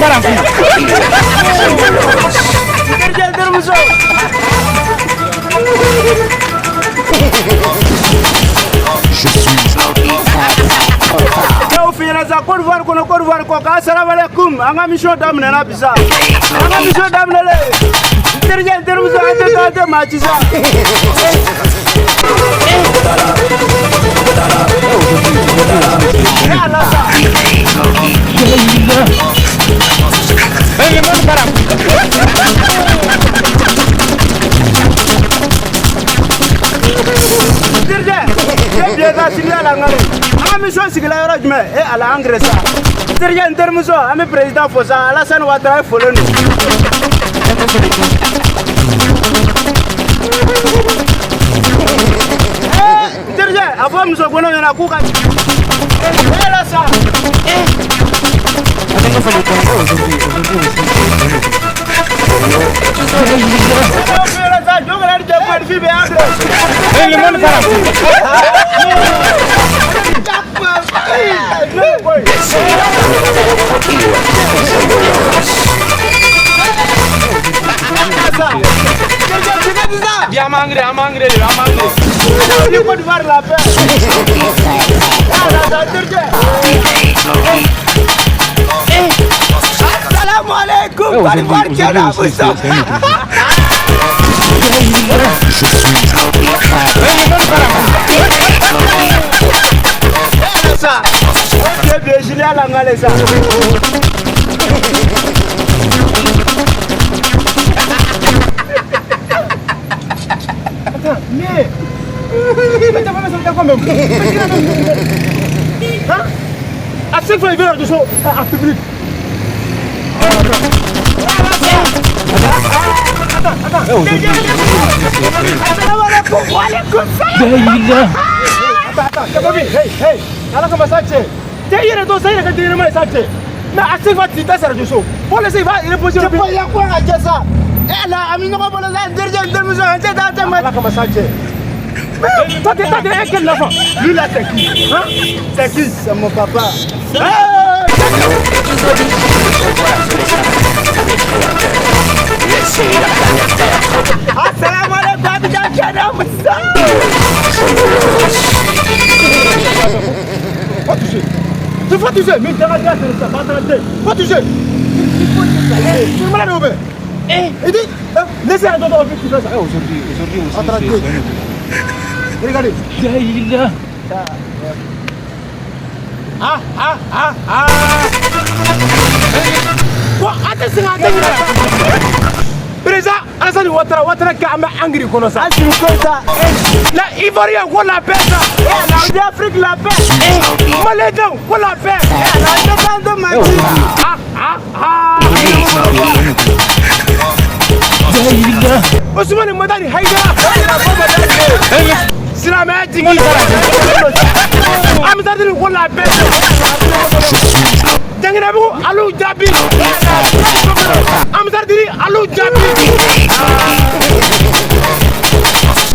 part en couille. Terikɛ, terimuso. Je suis Cɛw fi ɲɛna sa, Côte d'Ivoire kɔnɔ, Côte d'Ivoire kɔ kan, asalaamaaleykum. An ka mission daminɛna bi sa, an ka mission daminɛlen. N terikɛ, n terimuso, an tɛ taa, an tɛ maa ci sa. E ala sa. Eh, le monde part en couille. Terikɛ, e bi ka sini ala n ka an ka mission sigila yɔrɔ jumɛn? E ala, an gɛrɛ sa. Terikɛ, n terimuso, an bɛ président fo sa, Alassane Ouattara, e folen don. N terikɛ, a fɔ muso gɔnɔ ɲɛna k'u ka e ala sa. Eh, le monde part en couille. Bi an m'an an m'an de, an m'an. Côte d'Ivoire la paix. Assalamu alaikum. Aujourd'hui, aujourd'hui aussi, c'est un autre jour. Je suis Eh, le monde part en couille. Sa. Sa. Attends, mais. Mais t'as pas fait ça quand même. Hein? À chaque fois, il vient de show en public. Eh, aujourd'hui, Attends, attends, t'as pas vu? Hey, hey, ala kama sa cɛ. Cɛ, i yɛrɛ dɔn sa, i yɛrɛ ka den ye sa cɛ. Mais à chaque fois, tu t'as sa radio. Faut laisser, il va reposer. Tu peux y avoir un cɛ sa. Eh là, an bɛ ɲɔgɔn bolo sa, n terikɛ, n terimuso, an tɛ taa, an tɛ ma. Ala kama sa cɛ. Mais toi, t'es quel enfant? Lui là, c'est qui? Hein? C'est qui? C'est mon papa. Hey! Assalamu alaikum, Abidjan kɛnɛ musa. Faut toucher. Tu faut toucher. Mais t'as raté, c'est ça. Va t'arrêter. Faut toucher. Tu es malade ou bien? Il dit, laissez un tonton qui fait ça. Eh, aujourd'hui, aujourd'hui aussi, c'est un autre jour. Regardez. Ah, ah, ah, ah. Ko a tɛ segin, a tɛ ɲinɛ. Président Alassane Ouattara, Ouattara kɛ an bɛ engrais kɔnɔ sa. Assimi Goïta. La Ivoirien ko la paix sa. La Afrique la paix. Malien ko la paix. La indépendance de Mali. Ah, ah, ah. Ousmane Madani Haïdara. Silamɛya jigin. Amisatini ko la paix. Janginabugu alu jaabi. Amisatini alu jaabi.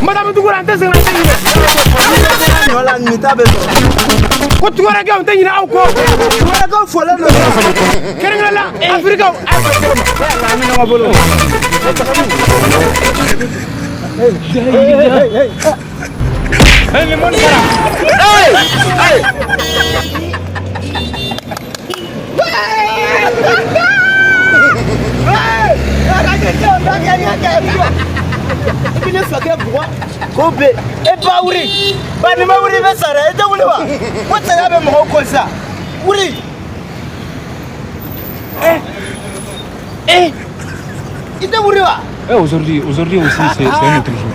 Madame Dugura, an tɛ sɛgɛn, an tɛ ɲinɛ. Wala nin ta bɛ sɔrɔ. Ko tugarekɛw tɛ ɲinɛ aw kɔ. Tugarekɛw fɔlen don. Kɛrɛnkɛrɛn la Afirikaw a ye fɔ ma. An bɛ ɲɔgɔn bolo. Hey, hey, hey. Eh, le monde part en couille. Hey, hey. I bɛ ne fakɛ bugɔ k'o bɛn e ba wuri ba ni ma wuri i bɛ sa dɛ, e tɛ wuli wa ko saya bɛ mɔgɔw kɔ sisan wuri. I tɛ wuri wa. Eh, aujourd'hui, aujourd'hui aussi, c'est un autre jour.